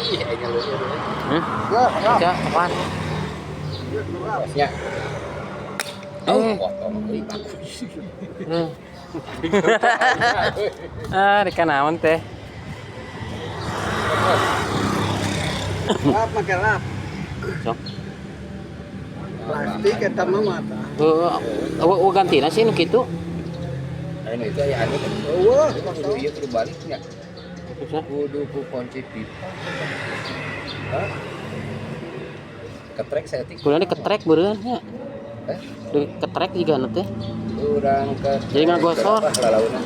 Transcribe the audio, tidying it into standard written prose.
Ih, aing leueur we. Ya, ya. Ya, kapan? Nya. Eh. Oh, potong euy, bagus. Ah, rek naon teh? Lap make lap. Sok. Plastik eta mah mata. Heuh, eueuh gantina sih nu kitu. Anu itu aya anu kan. Eueuh, Kudu ieu, kudu baliknya. Kudu ku kunci pipa. Hah? Ketrek saya tik. Kudu ketrek beureun nya. Eh? Ketrek juga teh. Urang ke Jadi ngagosor. Lalauna.